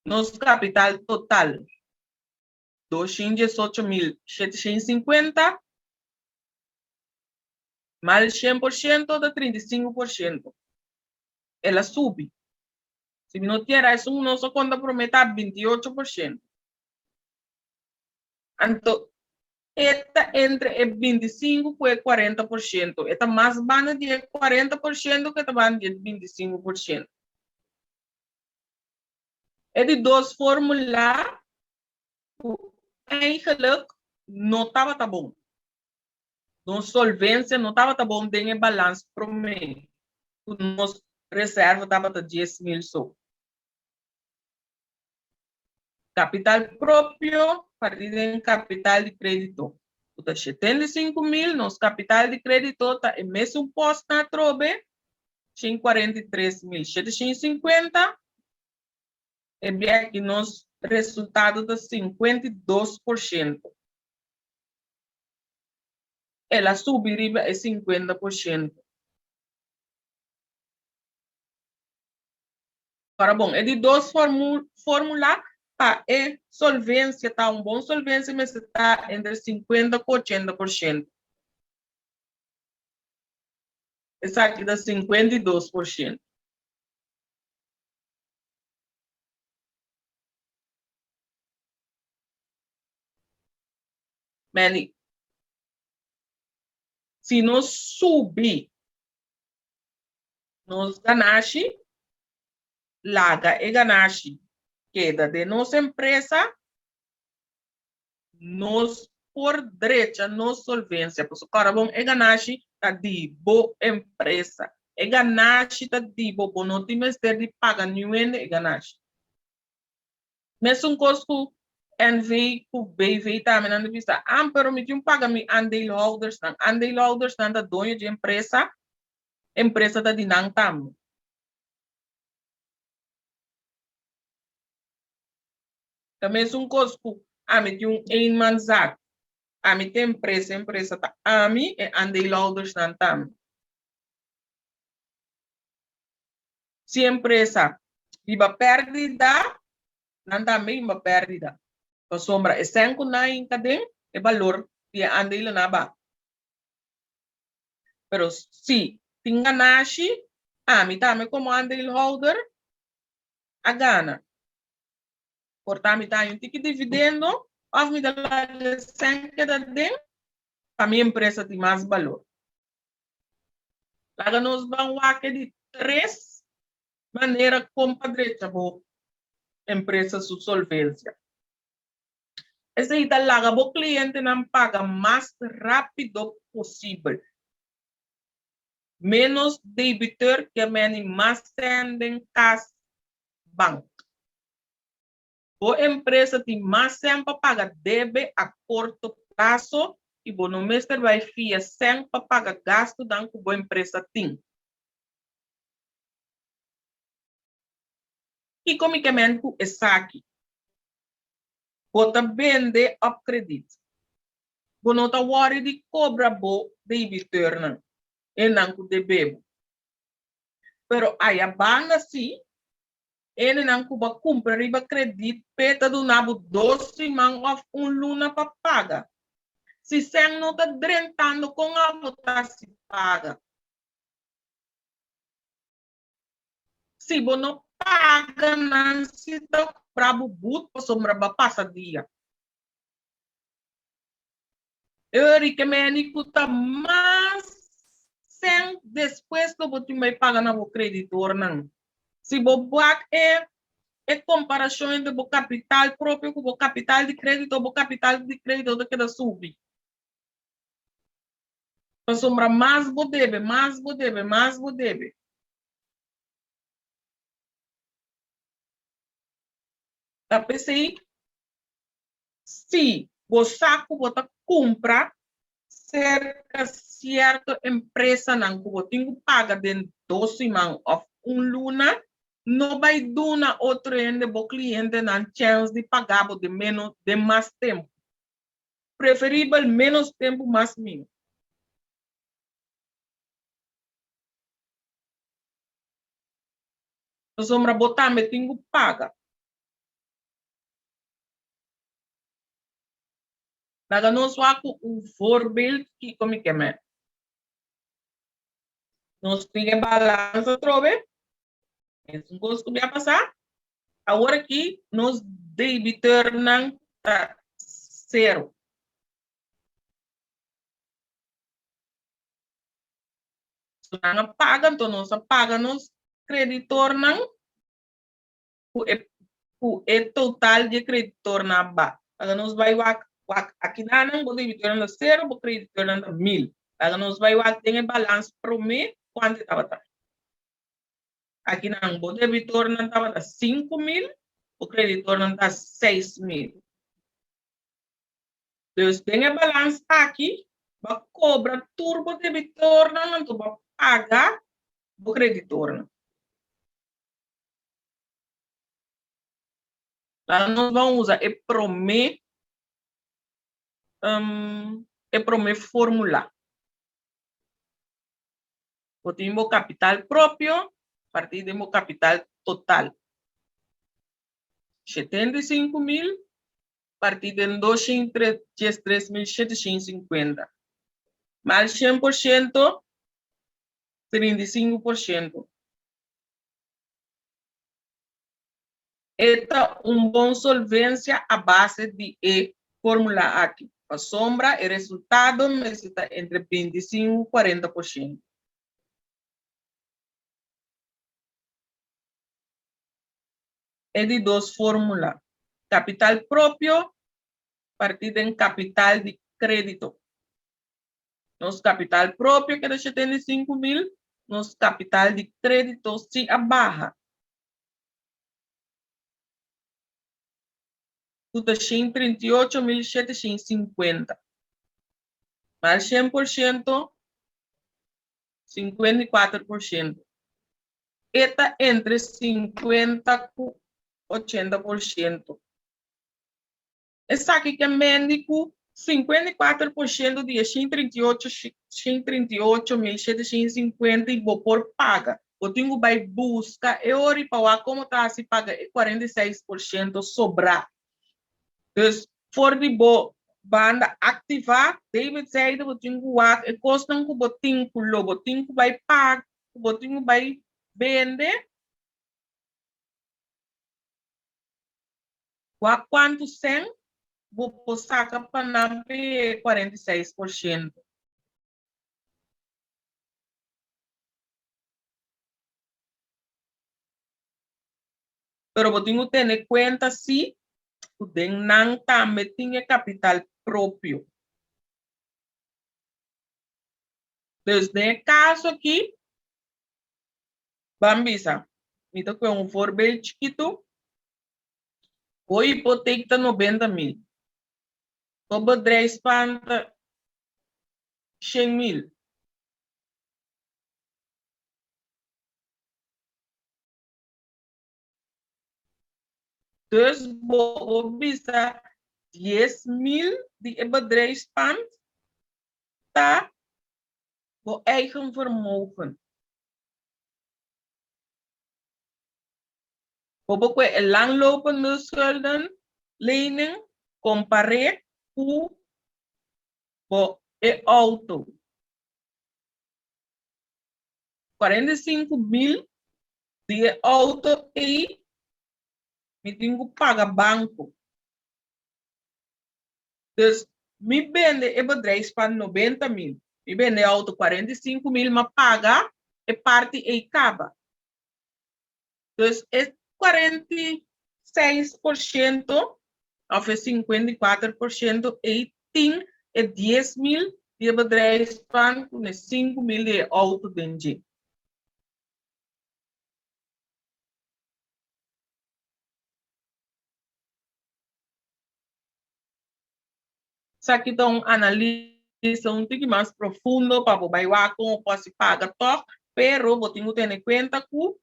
Speaker 1: nos kapital total 218.750 mal 100% ta 35%. El a subi. Si mi no kier a esun nos a konta promé ta 28%. Anto e ta entre e 25 ku e 40%. E ta mas banda di e 40% ku e ta banda di e 25%. E di dos formula ku eigenlijk no tabata bon. Nos solvencia no tabata bon den e balans promé ku nos reserva tabata 10.000 so. Kapital propio partí den kapital di krédito ku ta 75.000, nos kapital di krédito ta e mesun pòstnan atrobe, 143.750, e bia aki nos resultado ta 52%. El a subi riba e 50%. Ora bon, e di dos formula pa e solvencia ta un bon solvencia mester ta entre 50 cu 80%. Esaki ta 52%. Manny, si nos subi nos ganashi, laga e ganashi keda den nos empresa, nos por drecha nos solvencia. Pasobra ora bon e ganashi ta di bo empresa. E ganashi ta di bo, bo no tin mester di paga niun hende e ganashi. Mesun kos ku NV ku BV tambe nan ta bisa, ah pero mi tin paga mi aandeelhoudersnan. Aandeelhoudersnan ta doño di empresa, empresa ta di nan tambe. Ta mesun kos ku ami tin un eenmanszaak, ami tin empresa, empresa ta ami, e aandeelhoudersnan tambe. Si empresa hiba pèrdida, nan tambe hiba pèrdida. Pasobra e sèn ku nan hinka den e balor di e aandelen a baha. Pero si tin ganashi, ami tambe komo aandeelhouder a gana. Por ta mi ta haña un tiki dividendo òf mi ta laga e sèn keda den pa mi empresa tin mas balor. Laga nos ban wak e di tres manera kon pa drecha bo empresa su solvencia. Esei ta laga bo clientenan paga mas rapido posibel. Menos debiteur ke meni mas sèn den kas bank. Bo empresa tin mas sèn pa paga debe a korto plaso i bo no mester bai fia sèn pa paga gastunan ku bo empresa tin. Kiko mi ke men ku esaki? Bo ta bende òp kredit. Bo no ta wòri di kobra bo debitornan, esnan ku debe bo. Pero aya banda si. Hendenan ku bo a kumpra riba kredit p'e ta duna bo dos siman òf un luna pa paga. Si sèn no ta drentando kon abo ta hasi paga? Si bo no paga nan si ta kubra bo but pasobra bo a pasa dia. Euri ke meni ku ta mas sèn despues lo bo tin bai paga na bo kreditornan. Si bo wak e e komparashon entre bo kapital propio ku bo kapital di kredito, bo kapital di kredito ta keda subi. Pasobra mas bo debe, mas bo debe, mas bo debe. Ta p'esei Si bo sa ku bo ta kumpra serka sierto empresanan ku bo tin ku paga den dos siman òf un luna, no bai duna otro hende, bo klientenan, chèns di paga bo den ménos den mas tempu. Preferibel ménos tempu mas mihó. Pasobra bo tambe tin ku paga. Laga nos wak ku un voorbeeld kiko mi ke men. Nos tin e balansa atrobe. Mesun kos ku mi a pasá. Awor aki nos debitornan ta sero. So nan a paga, anto nos a paga nos kreditornan. ku e ku e total di e kreditornan a ba. Laga nos bai wak wak akinanan bo debitornan ta sero, bo kreditornan ta mil. Laga nos bai wak den e balans promé kuantu e tabata. Akinan bo debitornan tabata 5000, bo kreditornan ta 6000. Dus den e balans aki bo a kobra tur bo debitornan anto bo a paga bo kreditornan. Laga nos ban usa e promé e promé fórmula. Bo tin bo kapital propio partí den bo kapital total. 75.000 partí den 213.750. Mal 100%, 35%. E ta un bon solvencia a base di e formula aki, pasobra e resultado mester ta entre 25 y 40%. E di dos formula, capital propio parti den capital di credito. Nos capital propio keda 75 mil, nos capital di credito si a baha. Ku ta 138.750. Mal 100%, 54%. E ta entre 50 ku 80%. Esaki ke mendi ku 54% di e 138 138.750 i bo por paga. Bo tin ku bai buska e ora i pa wak komo ta hasi paga e 46% sobrá. Dus for di bo banda aktivá, David Zijde, bo tin ku wak e kosnan ku bo tin ku lo bo tin ku bai paga, ku bo tin ku bai bende. Wak kuantu sèn bo por saka pa nan p'e 46%. Pero bo tin ku tene kuenta si ku den nan tambe tin e kapital propio. Dus den e kaso aki, ban bisa, mi ta kohe un voorbeeld chikitu. Bo hipotek ta 90.000. Bo bedrijfspand ta 100.000. Dus bo por bisa 10.000 di e bedrijfspand ta bo eigen vermogen. Bo por kue e langlopende schulden lening kompar'é ku bo e outo. 45 mil di e outo ei mi tin ku paga banko. Dus mi bende e bedrijfspand 90 mil, mi bende e outo 45 mil, m'a paga e parti ei kaba. Dus e 46% òf e 54% ei tin e 10 mil di e bedrijfspand ku e 5 mil di e outo den dje. Esaki ta un analisa un tiki mas profundo pa bo bai wak kon bo por hasi paga tòg, pero bo tin ku tene kuenta ku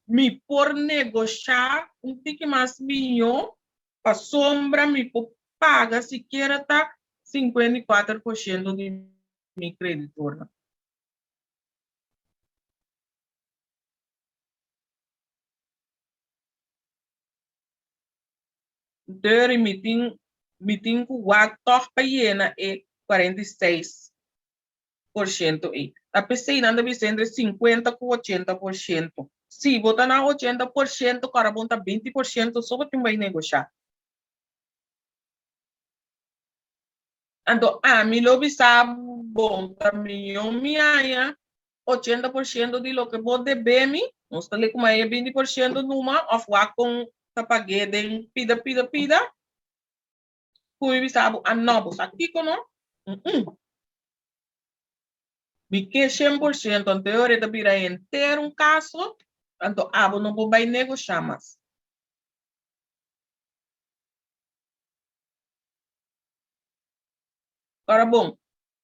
Speaker 1: mi por negoshá un tiki mas mihó pasobra mi por paga sikiera ta 54% di mi kreditornan. Deur mi tin ku wak tòg pa yena e 46% ei. Ta p'esei nan ta bisa entre 50 ku 80%. Si bo ta na 80% kòrda bon ta 20% so bo tin bai negoshá. Anto ami lo bisa bon ta mihó mi haña 80% di loke bo debe mi, nos ta lei kuma e 20% numa òf wak kon ta pag'é den pida pida pida, ku mi bisa bo, a no, bo sa kiko no? Mi ke 100%, anto e ora e ta bira henter un kaso, anto abo no por bai negoshá mas. Ora bon,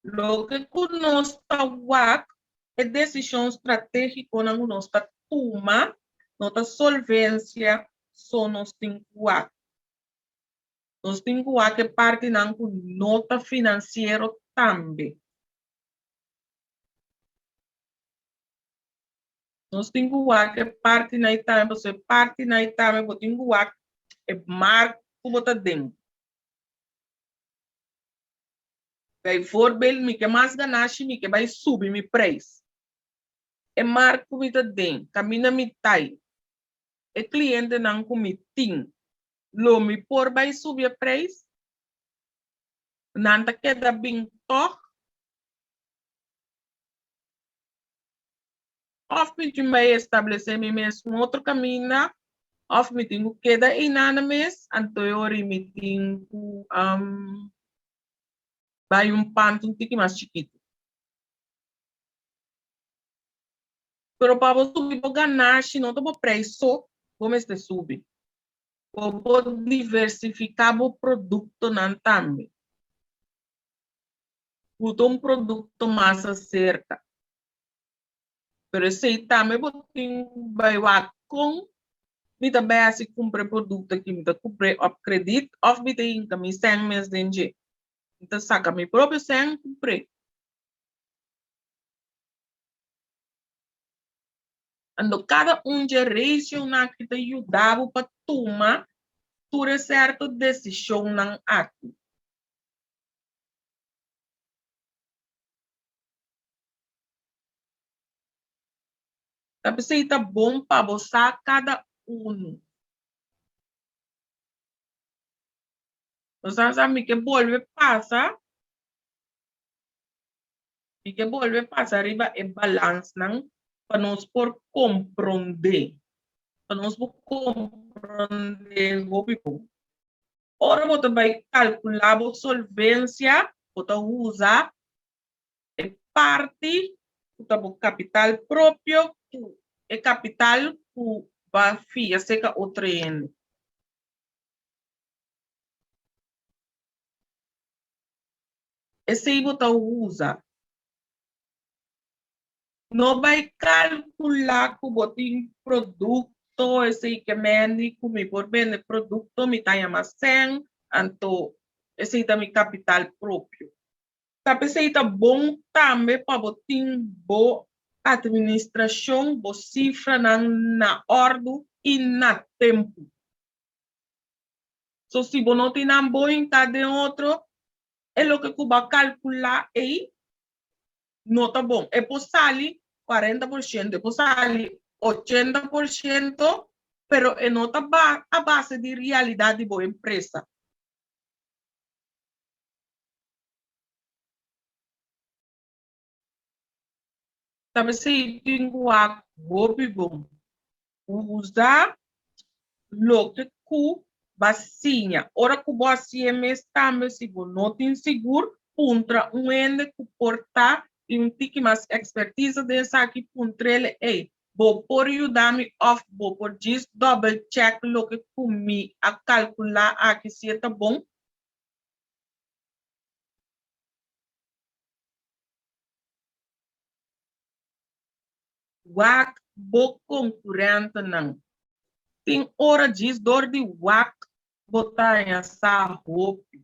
Speaker 1: loke ku nos ta wak, e desishon stratégikonan ku nos ta tuma, no ta solvensia so nos tin ku wak. Nos tin ku wak e partinan ku no ta finansiero tambe. Nos tin ku wak e partinan ei tambe, pasobra e partinan ei tambe bo tin ku wak e mark ku bo ta den. Bijvoorbeeld, mi ke mas ganashi, mi ke bai subi mi prijs. E markt ku mi ta den, kaminda mi tai, e klientenan ku mi tin, lo mi por bai subi e prijs? Nan ta keda bin tòg? Òf mi tin bai establesé mi mes un otro kaminda, òf mi tin ku keda einan mes, anto e ora mi tin ku bai un pant un tiki mas chikitu. Pero pa bo subi bo ganashi no ta bo preis so bo mester subi. Bo por diversifiká bo produktonan tambe. Ku ta un produkto mas aserka. Pero esei tambe bo tin ku bai wak kon mi ta bai hasi kumpra e produkto aki, mi ta kumpr'é op kredit òf mi ta hinka mi sèn mes den dje. Mi ta saka mi propio sèn kumpr'é. Anto kada un dje rationan aki ta yuda bo pa tuma tur e sèrto desishonnan aki. Ta p'esei ta bon pa bo sa kada unu. Bo sa sa mi ke bolbe pasa, mi ke bolbe pasa riba e balansnan pa nos por komprondé, pa nos por komprondé hopi bon. Ora bo ta bai kalkulá bo solvensia, bo ta usa e parti ku ta bo kapital propio ku e kapital ku bo a fia serka otro hende. Esei bo ta usa. No bai kalkulá ku bo tin produkto, esei ke mendi ku mi por bende produkto, mi ta yama sèn, anto esei ta mi kapital propio. Ta p'esei ta bon tambe pa bo tin bo atministrashon, bo sifranan na òrdu. i na tempu. So si bo no tin nan bon hinká den otro, e loke ku bo a kalkulá ei no ta bon. E por sali 40%, e por sali 80%, pero e no ta a base di realidat di bo empresa. Ta p'esei tin ku wak hopi bon. Usa loke ku bo a siña. Ora ku bo hasié mes tambe si bo no tin sigur, puntra un hende ku por ta tin un tiki mas ekspertisa den esaki, puntr'el, Ey, bo por yuda mi òf bo por djis dòbel chèk loke ku mi a kalkulá aki si e ta bon? Wak bo konkurentenan. Tin ora djis dor di wak bo ta haña sa hopi.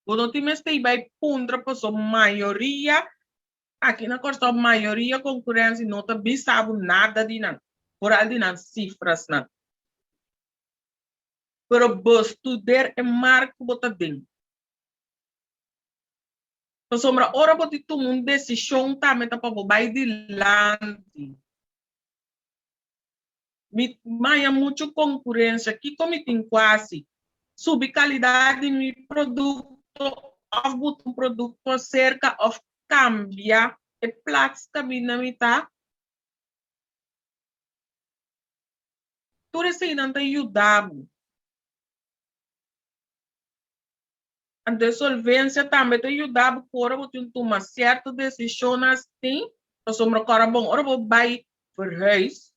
Speaker 1: Bo no tin mester i bai puntra paso mayoria aki na Kòrsou mayoria konkurensia no ta bisa bo nada di nan, foral di nan sifrasnan. Pero bo studer e mark ku bo ta den. Pasobra ora bo tin tuma un desishon tambe ta pa bo bai dilanti. Mi maya muchu konkurensia, kiko mi tin ku hasi? Subi kalidat di mi produkto òf buta un produkto aserka òf kambia e plats kaminda mi ta? Tur eseinan ta yuda bo. Anto e solvencia tambe ta yuda bo ku ora bo tin tuma sierto desishonnan así, pasobra kòrda bon ora bo bai verhuis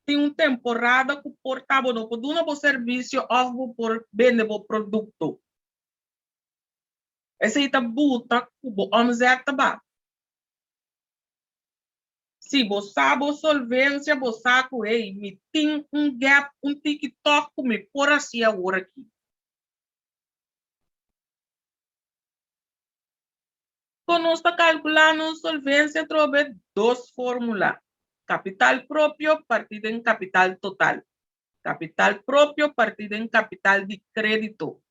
Speaker 1: tin un temporada ku por ta bo no por duna bo servisio òf bo por bende bo produkto. Esei ta buta ku bo omzet ta ba. Si bo sa bo solvencia bo sa cu hey mi tin un gap un tiki tog cu mi por haci awor aki. Con nos ta calcula nos solvencia atrobe dos formula, capital propio parti den capital total, capital propio parti den capital di credito.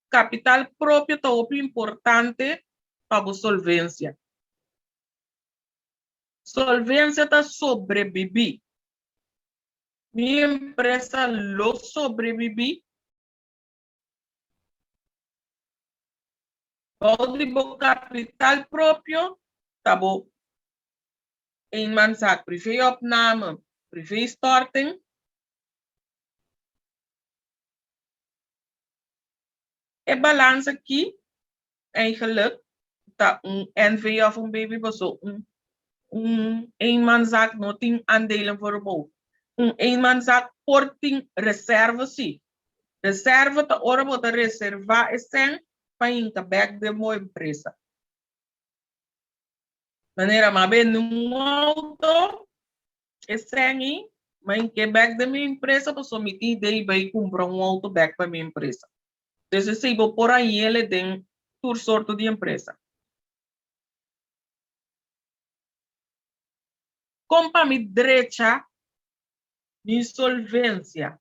Speaker 1: Capital propio ta hopi importante pa bo solvencia. Solvencia ta sobrebibi. Mi empresa lo sobrebibi? Bou di bo capital propio ta bo eenmanszaak, privéopname, privéstorting. E balans aki eigenlijk ta un NV of un BV paso un un eenmanszaak no tin aandelenvermogen. Un eenmanszaak por tin reserve si. Reserve ta ora bo ta reserva e sèn pa hinka bèk den bo empresa. Manera m'a bende un auto. E sèn ei, m'a hink'é bèk den mi empresa pasobra mi tin idea di bai kumpra un outo bèk pa mi empresa. Dus esei bo por hañ'el den tur sorto di empresa. Kon pa mi drecha mi insolvensia?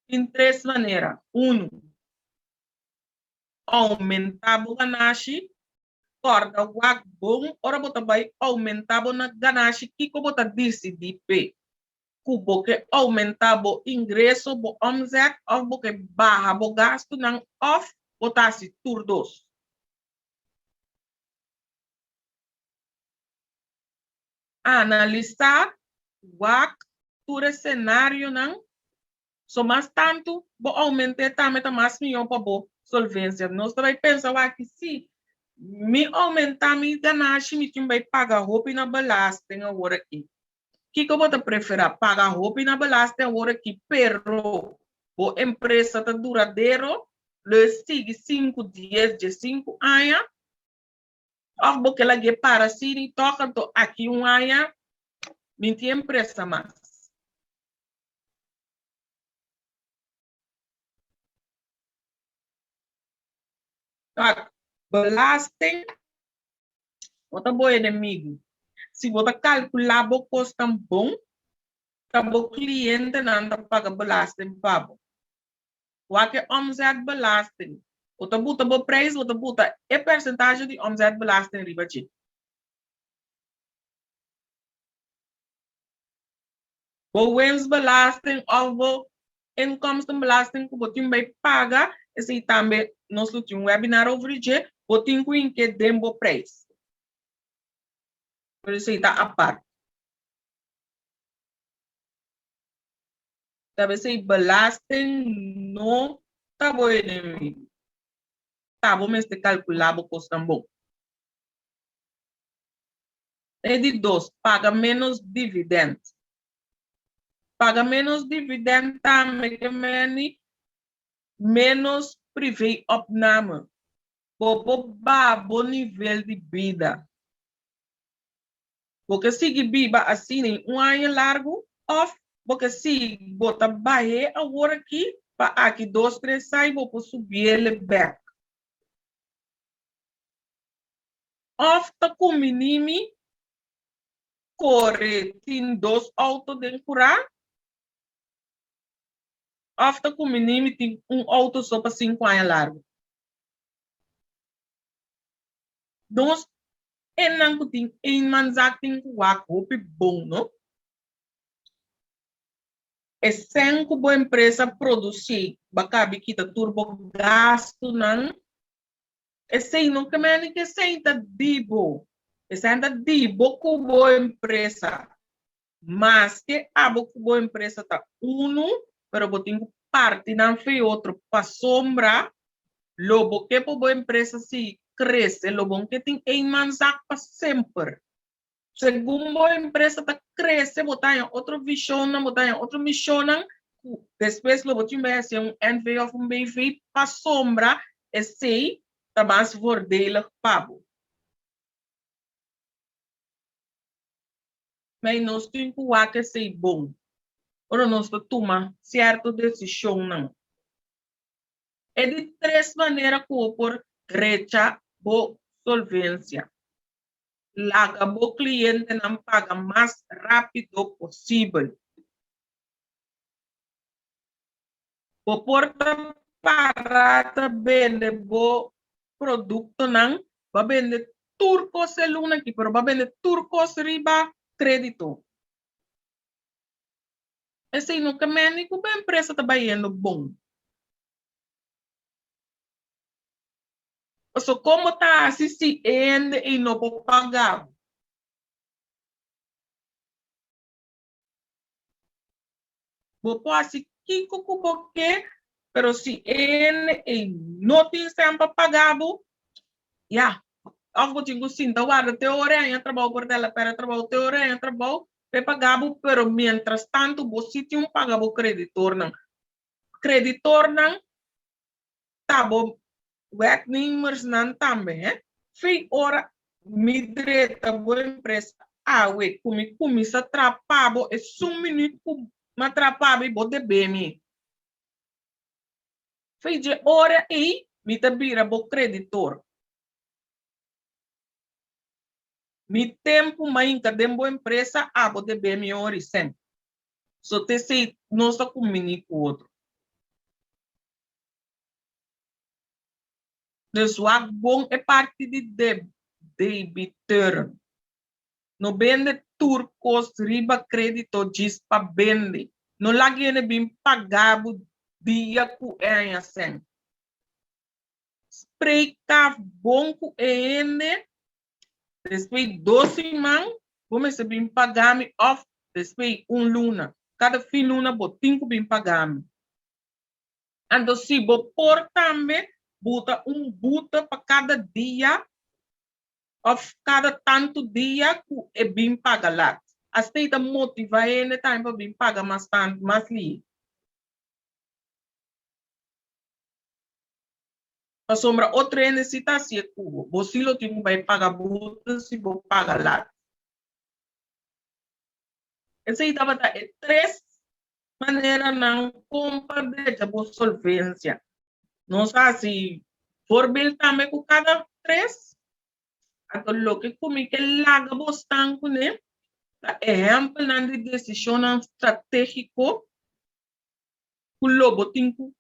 Speaker 1: Tin tres manera. Unu, oumentá bo ganashi. Kòrda wak bon ora bo ta bai oumentá bo na ganashi kiko bo ta disidí p'e. Ku bo ke oumentá bo ingreso, bo omzet òf bo ke baha bo gastunan òf bo ta hasi tur dos. Analisá wak tur e senarionan. So mas tantu bo oument'é tambe ta mas mihó pa bo solvensia. Nos ta bai pensa wak si mi oumentá mi ganashi mi tin bai paga hopi na belasting awor aki. Kiko bo ta preferá? Paga hopi na belasting awor aki pero bo empresa ta duradero lo e sigui sinku, dies, diesinku aña? Òf bo ke lag'é para asina i tòg anto aki un aña mi tin empresa mas? Kak, belasting no ta bo enemigu. Si bo ta kalkulá bo kosnan bon, ta bo klientenan ta paga belasting pa bo. Wak e omzetbelasting. Bo ta buta bo prijs, bo ta buta e percentage di omzetbelasting riba dje. Bo winstbelasting of bo inkomstenbelasting ku bo tin bai paga, esei tambe nos lo tin un webinar over di dje, bo tin ku hink'é den bo prijs. Pero esei ta apart. Ta besei belasting no ta bo enemigo. Ta bo mester kalkulá bo kosnan bon. E di dos, paga ménos dividend. Paga ménos dividend tambe ke meni ménos privé opname. Bo por baha bo nivel di bida. Bo ke sigui biba asina en un aña largu òf bo ke sigui bo ta bah'é awor aki pa aki dos tres ai bo por subi'el bèk. Òf ta kumbiní mi kore tin dos outo den kurá? Òf ta kumbiní mi tin un outo so pa sinku aña largu? Nos esnan ku tin eenmanszaak tin ku wak hopi bon, no? E sèn ku bo empresa produsí ba kabi kita tur bo gastunan. Esei no ke mende ku esei ta di bo. Esei ta di bo ku bo empresa. Maske abo ku bo empresa ta unu, pero bo tin ku parti nan fe otro pasobra lo bo ke pa bo empresa sigui krese, lo bo no ke tin eenmanszaak pa semper. Segun bo empresa ta krese, bo ta haña otro vishonnan, bo ta haña otro mishonnan ku despues lo bo tin bai hasi un NV òf un BV pasobra esei ta mas voordelig pa bo. Mei nos tin ku wak esei bon ora nos ta tuma sierto desishonnan. E di tres manera ku bo por drecha bo solvensia. Laga bo klientenan paga mas rápido posibel. Bo por ta para ta bende bo produktonan, bo a bende tur kos e luna aki, pero bo a bende tur kos riba krédito. Esei no ke mende ku bo empresa ta bayendo bon. Paso kon bo ta hasi si e hende ei no por paga bo? Bo por hasi kiko ku bo ke, pero si e hende ei no tin sèn pa paga bo, ya, òf bo tin ku sinta warda te ora e haña trabou por tela pèrdè trabou te ora e haña trabou pa e paga bo, pero mientrastantu bo si tin un paga bo kreditornan. Kreditornan ta bo werknemersnan tambe he. Fin ora mi dreta bo empresa awe ku mi kuminsa trapa bo esun minüt ku m'a trapa bo i bo debe mi. Fin dje ora ei mi ta bira bo kreditor. Mi tempu m'a hinka den bo empresa abo debe mi ora i sèn. So t'esei nos ta kumbiní ku otro. Dus wak bon e parti di debiteuren. No bende tur kos riba kredito djis pa bende. No laga hende bin paga bo dia ku e haña sèn. Spreek af bon ku e hende, despues dos siman bo mester bin paga mi òf despues un luna. Kada fin luna bo tin ku bin paga mi. Anto si bo por tambe buta un buta pa kada dia of kada tantu dia ku e bin paga lat. Asta ei ta motiva hende tambe pa bin paga mas tantu, mas lihe. Pasobra otro hende si ta hasié ku bo. Bo si lo tin ku bai paga buta si bo paga lat. Esei tabata e tres maneranan kon pa drecha bo solvencia. Nos a hasi voorbeeld tambe ku kada tres. Anto loke ku mi ke laga bosnan kuné ta ehèmpelnan di desishonnan stratégiko ku lo bo tin ku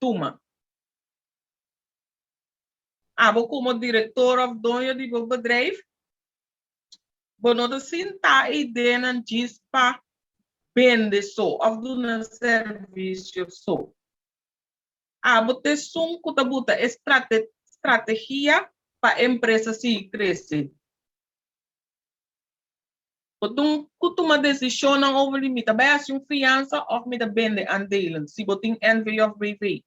Speaker 1: tuma. Abo komo direktor òf doño di bo bedrijf, bo no ta sinta e ideanan djis pa bende so òf duna servisio so. Abo ta esun ku ta buta e strategia pa e empresa sigui krese. Bo tin ku tuma desishonnan over di mi ta bai hasi un fiansa òf mi ta bende aandelen, si bo tin NV òf BV.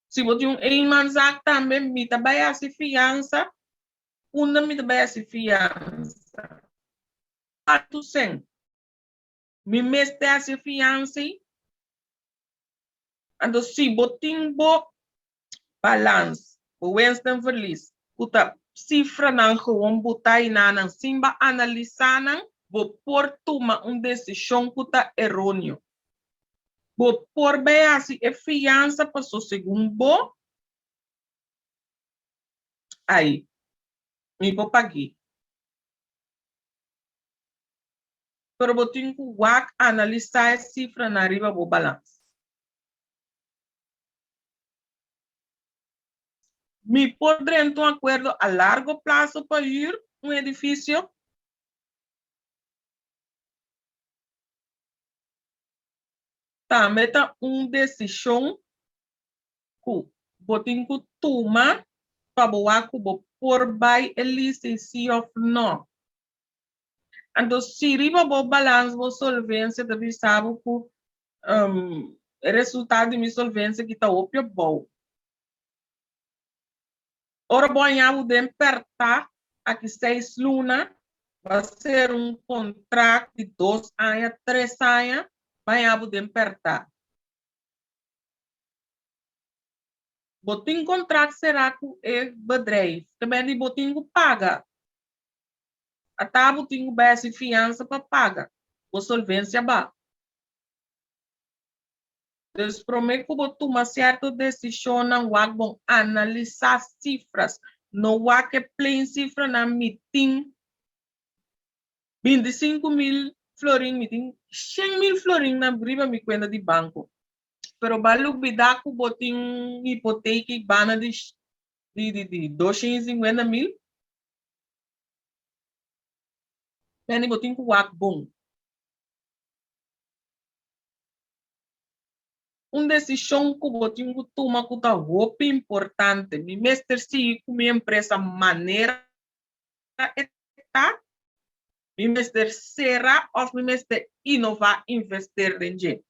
Speaker 1: Si bo tin un eenmanszaak tambe, mi ta bai hasi fiansa, unda mi ta bai hasi fiansa? Kuantu sèn mi mester hasi e fiansa ei? Anto si bo tin bo balans, bo winst en verlies, ku ta sifranan gewoon butá enanan sin bo analisá nan, bo por tuma un desishon ku ta eróneo. Bo por bai hasi e fiansa paso segun bo, ai, mi por pag'é. Pero bo tin ku wak analisá e sifranan riba bo balans. Mi por drenta un akuerdo a largo plaso pa hür un edifisio? Tambe ta un desishon ku bo tin ku tuma pa bo wak ku bo por bai e leasing si òf nò. Anto si riba bo balans bo solvensia ta bisa bo ku e resultado di mi solvensia ki ta hopi abou. Ora bo haña bo den pèrtá aki seis luna, bo a sera un kontrakt di dos aña, tres aña, bo haña bo den pèrtá. Bo tin kontrakt será ku e bedrijf, te bende bo tin ku paga. Ata bo tin ku bai hasi fiansa pa paga, bo solvensia ba. Dus promé ku bo tuma sierto desishonnan wak bon analisá sifras, no wak e plain sifranan mi tin 25,000 florin, mi tin 100,000 florin na riba mi kuenta di banko. Pero bo a lubidá ku bo tin un hipotek i bana di di di 250,000. Penny bo tin ku wak bon. Un desishon ku bo tin ku tuma ku ta hopi importante. Mi mester sigui ku mi empresa manera e ta, mi mester sera òf mi mester inová, invester den dje.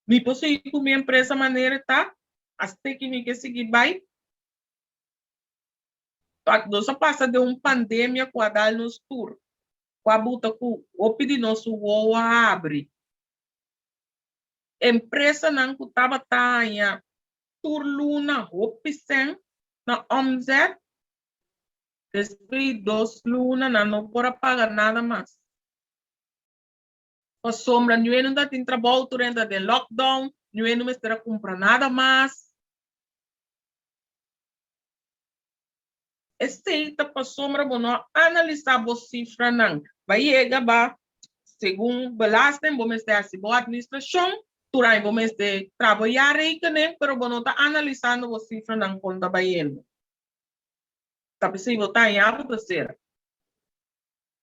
Speaker 1: Mi por sigui ku mi empresa manera e ta, hasta ki mi ke sigui bai. Nos a pasa den un pandemia ku a dal nos tur. Ku a buta ku hopi di nos su wowo a habri. Empresanan ku tabata haña tur luna hopi sèn na omzet, despues di dos luna nan no por a paga nada mas. Pasobra niue no ta tin trabou, tur hende ta den lockdown, niue no mester a kumpra nada mas. Esei ta pasobra bo no a analisá bo sifranan. Ba yega ba segun belasting bo mester hasi bo administrashon, tur aña bo mester traha bo jaarrekening, pero bo no ta analisando bo sifranan kon ta bayendo. Ta p'esei bo ta haña bo ta sera.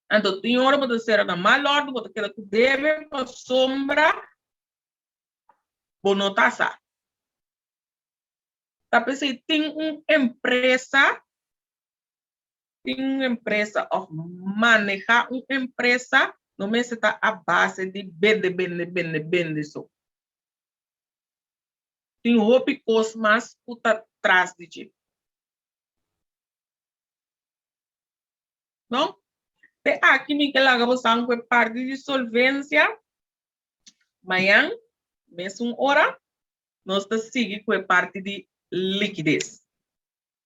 Speaker 1: Anto tin ora bo ta sera na mal òrdu, bo ta keda ku debe pasobra bo no ta sa. Ta p'esei tin un empresa, tin un empresa òf manehá un empresa no mester ta a base di bende, bende, bende, bende so. Tin hopi kos mas ku ta tras di dje. No? Te aki mi ke laga bo sa ku e parti di solvensia. Mañan, mesun ora. Nos ta sigui ku e parti di likides.